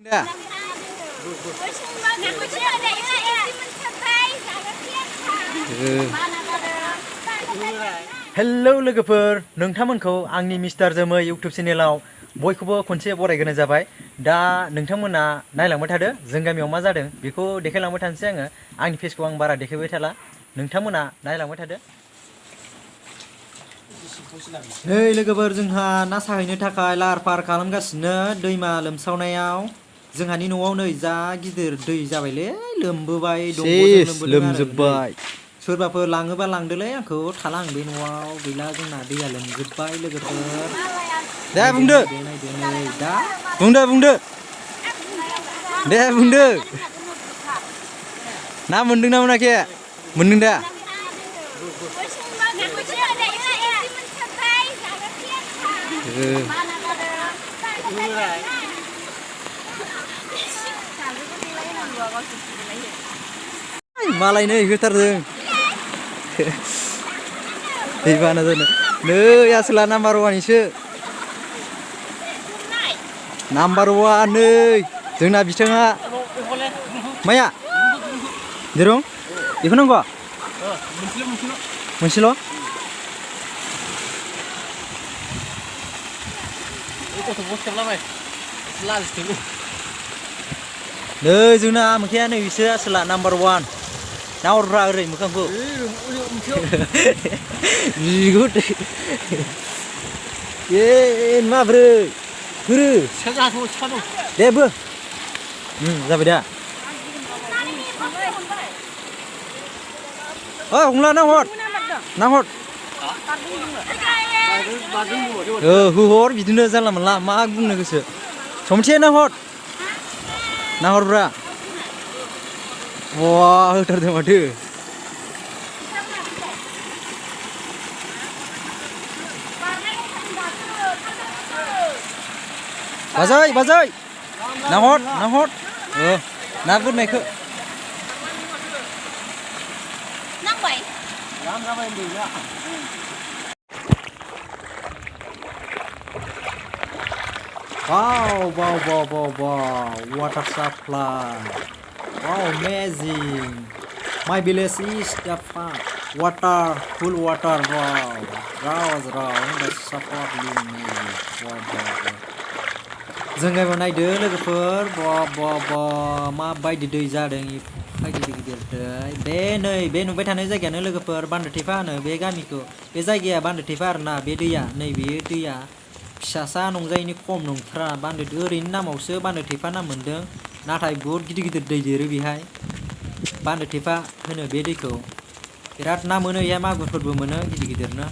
Dah. Hello लोगोफोर नोंथांमोनखौ आंनि mister जोमै YouTube चेनेलाव बयखौबो खनसे बरायग्रोनाय जाबाय दा नोंथांमोना नायलांबाय थादो जों गामियाव मा जादों बेखौ देखायलांबाय थानोसै आङो आंनि फेसखौ आं बारा देखायबाय थाला नोंथांमोना नायलांबाय थादो नै लोगोफोर जोंहा ना साहैनो थाखाय लाहार फाहार खालामगासिनो दैमा लोमसावनायाव जोंहानि न'आव नै जा गिदिर दै जाबायलै लोमबोबाय दंग'जों लोमजोबबाय सोरबाफोर लाङोबा लांदोलै आंखौ थाला आं बे न'आव गैला जोंना दैया लोमजोबबाय लोगोफोर दे बुंदो नै दा बुंदो दे बुंदो ना मोनदोंना मोनाखै मोनदों दा मालाय नै होथारदों दैबाना जादों नै आसोला नाम्बार वाननिसो नाम्बार वान नै जोंना बिथाङा माया दिरुं बेखौ नांगौ मोनसेल' नै जोंना मोखाया नै बिसोर आसोला नाम्बार वान नाहरब्रा ओरै मोखांखौ बिगुर ए माब्रै फोरो दे बो जाबाय दा हंला नाहर होहर बिदिनो जानला मोनला मा बुंनो गोसो समथे नाहरब्रा वा होथारदों माथो बाजै नाहर ना गुरनायखौ Wow, water supply. Wow, amazing. My village is the farm. Full water. Wow, the support जों गामियाव नायदो लोगोफोर मा बायदि दै जादों गिदिर दै बे नुबाय थानाय जायगायानो लोगोफोर बान्दो थेफा होनो बे गामिखौ बे जायगाया बान्दो थेफा आरोना बे दैया नैबे दैया फिसासा नंजायैनि खम नंथारा बान्दो ओरैनो नामावसो बान्दो थेफा नाम मोन्दों नाथाय बहुत गिदिर दै देरो बेहाय बान्दो थेफा होनो बे दैखौ बिराद ना मोनो इया मागुरफोरबो मोनो गिदिरनो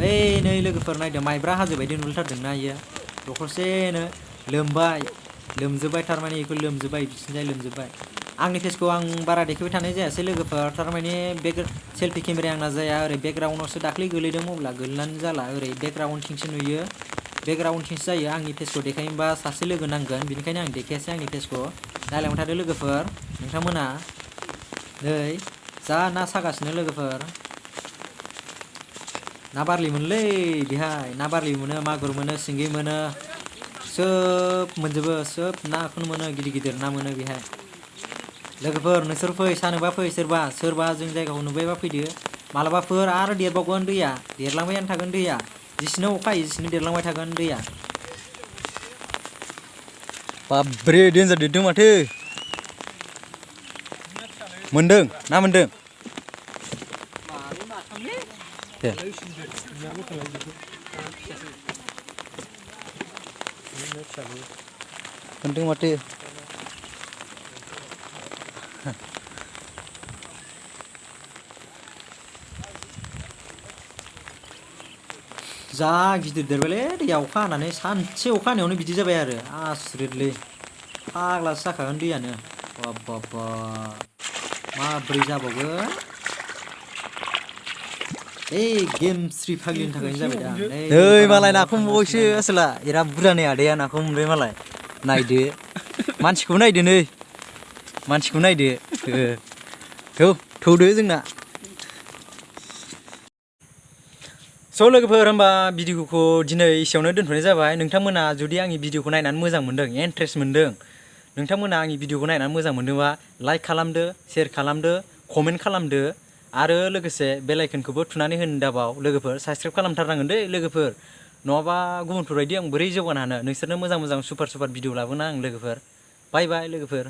ओइ नै लोगोफोर नायदो माइब्रा हाजो बायदि नुथारदोंना इयो दखरसेनो लोमजोबबाय थारमाने बेखौ लोमजोबबाय बिथिंजाय लोमजोबबाय आंनि फेसखौ आं बारा देखायबाय थानाय जायासै लोगोफोर थारमाने सेल्फि केमेराया आंना जाया ओरै बेकग्राउन्डआवसो दाख्लै गोलैदों मबाइला गोलैनानै जाला ओरै बेकग्राउन्डथिंसो नुयो बेकग्राउन्डथिंसो जायो आंनि फेसखौ देखायनोबा सासे लोगो नांगोन बेनिखायनो आं देखायासै आंनि फेसखौ नायलांबाय थादो लोगोफोर नोंथांमोना नै जा ना सागासिनो लोगोफोर ना बारलि मोनलै बेहाय ना बारलि मोनो मागुर मोनो सिंगि मोनो सोब मोनजोबो सोब नाखौनो मोनो गिदिर ना मोनो बेहाय लोगोफोर नोंसोर फै सानोबा फै सोरबा जों जायगाखौ नुबायबा फैदो मालाबाफोर आरो देरबावगोन दैया देरलांबायानो थागोन दैया जिसिनो अखा हायो जिसिनो देरलांबाय थागोन दैया बाब्रे देन्जार देरदों माथो मोनदों ना मोनदों दे मोनदों माथो जा गिदिर देरबायलै दैया अखा हानानै सानसे अखा हानायावनो बिदि जाबाय आरो आसरितलै फाग्लासो जाखागोन दैयानो बाब्बा माब्रै जाबावगोन गेम स्रि फाग्लिनि थाखायनो जाबाय दा नै मालाय नाखौ मोनबावबायसो आसोला बिराद बुरजा नै आदाया नाखौ मोनबाय मालाय नायदो मानसिखौ नायदो थौदो जोंना स' लोगोफोर होमबा भिडिअखौ दिनै एसेयावनो दोनथ'नाय जाबाय नोंथांमोना जुदि आंनि भिडिअखौ नायनानै मोजां मोनदों इन्ट्रेस्ट मोनदों नोंथांमोना आंनि भिडिअखौ नायनानै मोजां मोनदोंबा लाइक खालामदो, शेयार खालामदो, कमेन्ट खालामदो आरो लोगोसे बेल आइकनखौबो थुनानै होनो दाबाव लोगोफोर। साबस्क्राइब खालामथारनांगोन दै लोगोफोर, नङाबा गुबुनफोर बायदि आं बोरै जौगानो हानो। नोंसोरनो मोजां सुपार भिडिअ लाबोना आं लोगोफोर। बाय बाय लोगोफोर।